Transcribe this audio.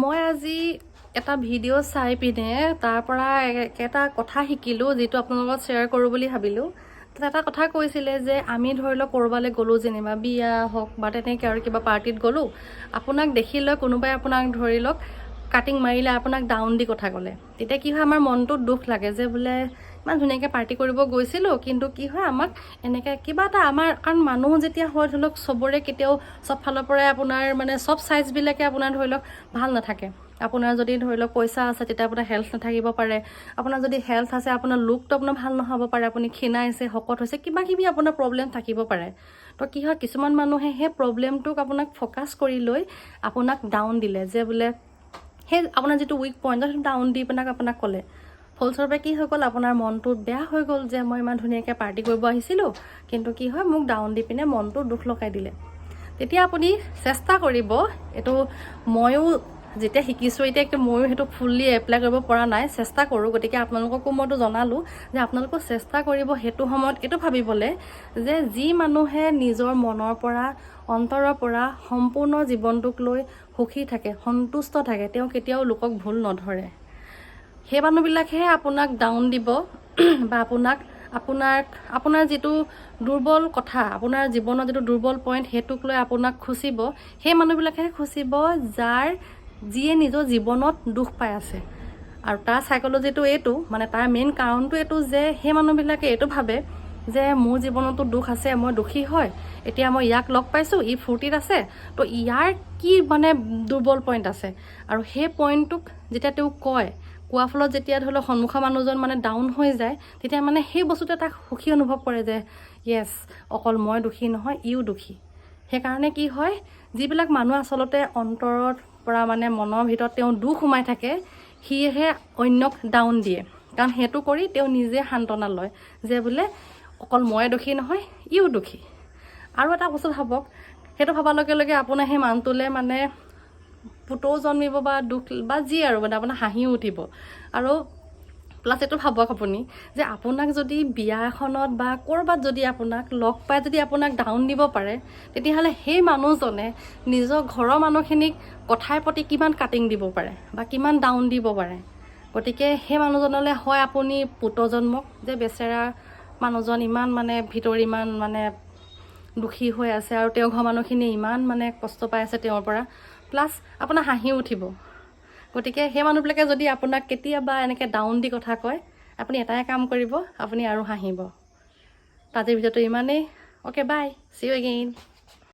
মই আজি এটা ভিডিঅ' চাই পিনে তাৰ পৰা এটা কথা শিকিলোঁ, যিটো আপোনালোকৰ লগত শ্বেয়াৰ কৰোঁ বুলি ভাবিলোঁ। তাত এটা কথা কৈছিলে যে আমি ধৰি লওক ক'ৰবালৈ গ'লোঁ, যেনিবা বিয়া হওক বা তেনেকৈ আৰু কিবা পাৰ্টিত গ'লোঁ, আপোনাক দেখি লৈ কোনোবাই আপোনাক ধৰি লওক কাটিং মাৰিলে, আপোনাক ডাউন দি কথা ক'লে, তেতিয়া কি হয়, আমাৰ মনটোত দুখ লাগে যে বোলে ইমান ধুনীয়াকৈ পাৰ্টি কৰিব গৈছিলোঁ, কিন্তু কি হয়, আমাক এনেকৈ কিবা এটা আমাৰ, কাৰণ মানুহ যেতিয়া হয়, ধৰি লওক চবৰে কেতিয়াও চব ফালৰ পৰাই আপোনাৰ মানে চব চাইজবিলাকে আপোনাৰ ধৰি লওক ভাল নাথাকে। আপোনাৰ যদি ধৰি লওক পইচা আছে, তেতিয়া আপোনাৰ হেল্থ নাথাকিব পাৰে। আপোনাৰ যদি হেল্থ আছে, আপোনাৰ লুকটো আপোনাৰ ভাল নহ'ব পাৰে। আপুনি ক্ষীণাইছে, শকত হৈছে, কিবা কিবি আপোনাৰ প্ৰব্লেম থাকিব পাৰে। তো কি হয়, কিছুমান মানুহে সেই প্ৰব্লেমটোক আপোনাক ফ'কাছ কৰি লৈ আপোনাক ডাউন দিলে যে বোলে সেই আপোনাৰ যিটো উইক পইণ্ট, সেইটো ডাউন দি পেলাই আপোনাক ক'লে। ফলস্বৰূপে কি হৈ গ'ল? আপোনাৰ মনটো বেয়া হৈ গ'ল যে মই ইমান ধুনীয়াকৈ পাৰ্টি কৰিব আহিছিলোঁ, কিন্তু কি হয়, মোক ডাউন দি পিনে মনটো দুখ লগাই দিলে। তেতিয়া আপুনি চেষ্টা কৰিব, এইটো ময়ো যেতিয়া শিকিছোঁ, এতিয়া ময়ো সেইটো ফুল্লি এপ্লাই কৰিব পৰা নাই, চেষ্টা কৰোঁ। গতিকে আপোনালোককো মইতো জনালোঁ যে আপোনালোকেও চেষ্টা কৰিব সেইটো সময়ত এইটো ভাবিবলৈ যে যি মানুহে নিজৰ মনৰ পৰা, অন্তৰৰ পৰা সম্পূৰ্ণ জীৱনটোক লৈ সুখী থাকে, সন্তুষ্ট থাকে, তেওঁ কেতিয়াও লোকক ভুল নধৰে। সেই মানুহবিলাকহে আপোনাক ডাউন দিব বা আপোনাক আপোনাৰ আপোনাৰ যিটো দুৰ্বল কথা, আপোনাৰ জীৱনৰ যিটো দুৰ্বল পইণ্ট, সেইটোক লৈ আপোনাক খুচিব। সেই মানুহবিলাকেহে খুচিব যিয়ে নিজৰ জীৱনত দুখ পাই আছে। আৰু তাৰ চাইক'লজিটো এইটো, মানে তাৰ মেইন কাৰণটো এইটো যে সেই মানুহবিলাকে এইটো ভাবে যে মোৰ জীৱনতো দুখ আছে, মই দুখী হয়, এতিয়া মই ইয়াক লগ পাইছোঁ, ই ফূৰ্তিত আছে, তো ইয়াৰ কি মানে দুৰ্বল পইণ্ট আছে? আৰু সেই পইণ্টটোক যেতিয়া তেওঁ কয়, কোৱাৰ ফলত যেতিয়া ধৰি লওক সন্মুখৰ মানুহজন মানে ডাউন হৈ যায়, তেতিয়া মানে সেই বস্তুটোৱে তাক সুখী অনুভৱ কৰে যে য়েছ, অকল মই দুখী নহয়, ইও দুখী। সেইকাৰণে কি হয়, যিবিলাক মানুহ আচলতে অন্তৰৰ পৰা, মানে মনৰ ভিতৰত তেওঁ দুখ সোমাই থাকে, সিয়েহে অন্যক ডাউন দিয়ে। কাৰণ সেইটো কৰি তেওঁ নিজে সান্তনা লয় যে বোলে অকল ময়ে দুখী নহয়, ইও দুখী। আৰু এটা বস্তু ভাবক, সেইটো ভবাৰ লগে লগে আপোনাৰ সেই মানুহটোলৈ মানে পুতৌ জন্মিব বা দুখ বা যি আৰু মানে আপোনাৰ হাঁহিও উঠিব। আৰু প্লাছ এইটো ভাবক আপুনি যে আপোনাক যদি বিয়া এখনত বা ক'ৰবাত যদি আপোনাক লগ পাই যদি আপোনাক ডাউন দিব পাৰে, তেতিয়াহ'লে সেই মানুহজনে নিজৰ ঘৰৰ মানুহখিনিক কথাৰ প্ৰতি কিমান কাটিং দিব পাৰে বা কিমান ডাউন দিব পাৰে। গতিকে সেই মানুহজনলৈ হয় আপুনি পুতৌ জন্মক যে বেচেৰা মানুহজন ইমান মানে ভিতৰি ইমান মানে দুখী হৈ আছে আৰু তেওঁৰ ঘৰৰ মানুহখিনিয়ে ইমান মানে কষ্ট পাই আছে তেওঁৰ পৰা। প্লাছ আপোনাৰ হাঁহিও উঠিব। গতিকে সেই মানুহবিলাকে যদি আপোনাক কেতিয়াবা এনেকৈ ডাউন দি কথা কয়, আপুনি এটাই কাম কৰিব, আপুনি আৰু হাঁহিব। আজিৰ ভিডিঅ'টো ইমানেই। Okay, bye, see you again.